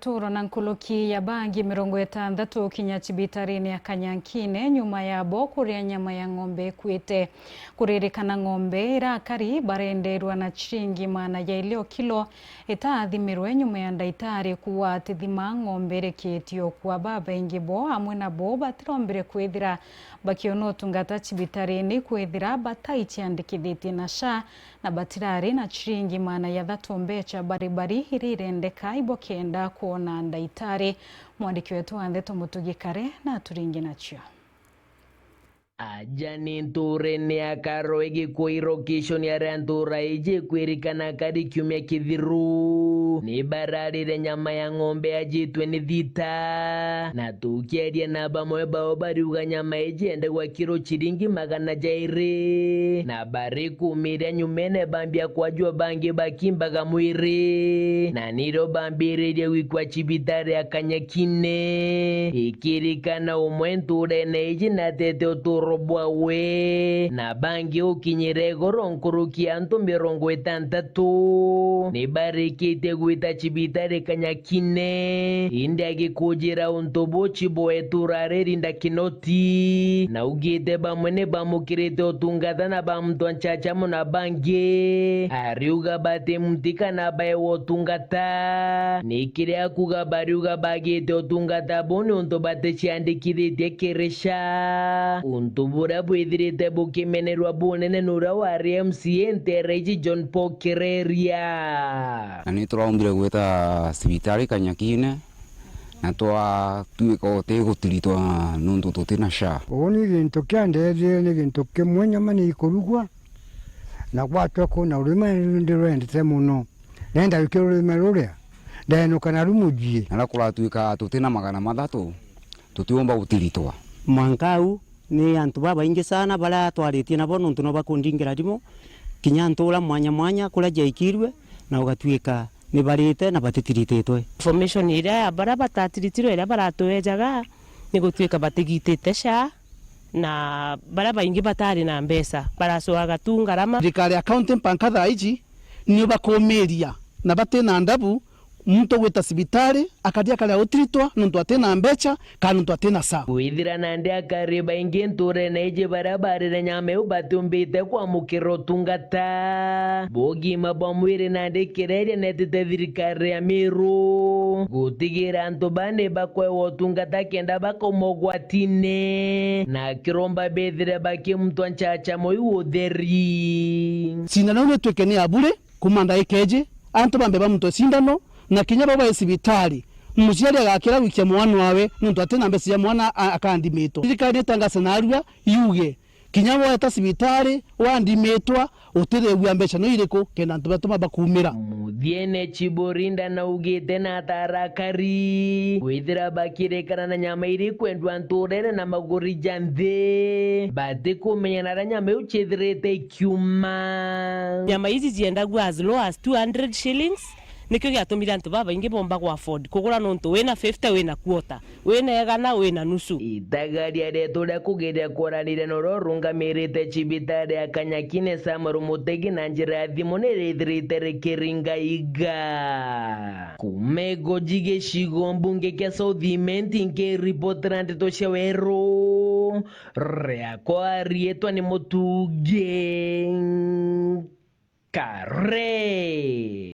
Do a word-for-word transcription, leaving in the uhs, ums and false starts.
Turo na nkuruki ya bangi mirongo itantatu kinya cibitarini ya Kanyankine nyuma ya bo kuria nyama ya ng'ombe ikuite. Kuririkana ng'ombe irakari barenderwa na ciringi maana ya ilio kilo itathimirwe nyuma ya ndaitari kuuga ati thima ng'ombe irikitio kua. Babaingi bo amwe nabo batirombire kwithira bakiona utungata cibitarini kwithira bataiciandikithitie na SHA na batirari na ciringi maana ya thatu mbeca bari bari iria irendeka ibo kenda kwona ndaitari. Mwandiki wetu wa ndeto Mutugi Kare na aturingi nacio. Aja ni ntuurene ya Karo igikuo irokishoni aria ntuura iji ikwirikana kari kiumia kithiru. Ni bararire nyama ya ng'ombe yajitwe ni thita. Na tukieria na bamwe bao bariuga nyama iji yendagwa kiro ciringi magana jairi. Na bari kumiria nyumene bambia kwajua bangi bakimbaga mwiri. Na nirio bambiririe gwikwa cibitari ya Kanyakine. Ikirikana umwe ntuurene iji natete uturo bwawe. Na bangi ukinyire igoro nkuruki ya antu mirongo itantatu. Ni barikitie gwita cibitari Kanyakine. Indi agikujira untu buci bwetura ririnda kinoti. Na ugite bamwe ni bamukirite utungata na ba muntu anchacha muna bangi. Ariuga bati muti kana baewa utungata. Ni kiria kuga bariuga bagite utungata bu ni untu baticiandikithitie kiri SHA. Untu buria bwithirite bukimenerwa bunene ni uria wari M C A ntere iji John Paul Kireria. Na ni turaombire gwita cibitari Kanyakine, na twatuika uti gutiritwa nuntu tuti na SHA. Uu ni gintu kiandethire, ni gintu kimwe nyama ni ikurugwa, na gwatwa kuna rurima ndirwendete muno. Nenda wiki rurima ruria, ndenuka naru mujii. Na kuratuika tuti na magana mathatu, tutiumba gutiritwa. Mwanka au, ni antu babaingi sana baria twaritie nabo nontu no bakundingira thimu, kinya ntuura mwanya mwanya kuria jaikirue, na ugatwika ni barite na batitirititwe. Information iria ya baria batatiritirwe iria baratuejaga ni gutwika batigitite SHA, na baria baingi batari na mbeca baracoaga tu ngarama. Thirikari ya county mpaka thaa iji nio bakumiria na bati na ndabu muntu gwita cibitari, akathi akaria utiritwa nontu ati na mbeca kana nontu ati na SHA. Kwithira nandi akari baingi ntuurene iji baria barire nyama iu batiumbite kwamukira utungata. Bugima bwa mwiri nandi Kireria netite thirikari ya Meru gutigira antu baa ni bakwewa utungata kenda bakauma ugwatine, na akiromba bethire bakimuntwa nchachamo iu utheri. Cindano iu nitwike ni ya bure. Kuuma ndagika iji, antu bambe bamuntwe cindano, na kinya bo bae cibitari, muciari agakira gwikia mwana wawe, nontu ati na mbeca cia mwana a-, akandhimitwa. Thirikari nitangace narua yuge, kinya weta cibitari, wandhimitwa, utiregua mbeca no iriku, kenda antu batuma bakumira. Muthiene Chiborinda naugite na atarakari, kwithira bakirikana na nyama iri kwendwa nturene na maguri ja nthi, batikumenya naria nyama iu ciithirite ikiuma. Nyama iji ciendagua as low as two hundred shillings, nikio giatumire antu babaingi bomba gwa afford kugura, nontu wina fifty, wina quarter, wina igana, wina nusu. Itagaria rietu ria kugeria kwaraniria na uria urungamirite cibitari ya Kanyakine Samuel Mutegi na njira ya thimu nirithirite rikiringa iga. Kuma Igoji gicigo mbunge kia South Imenti, nkiripotera ndeto cia Weru, riakwa riitwa ni Mutugi Kare.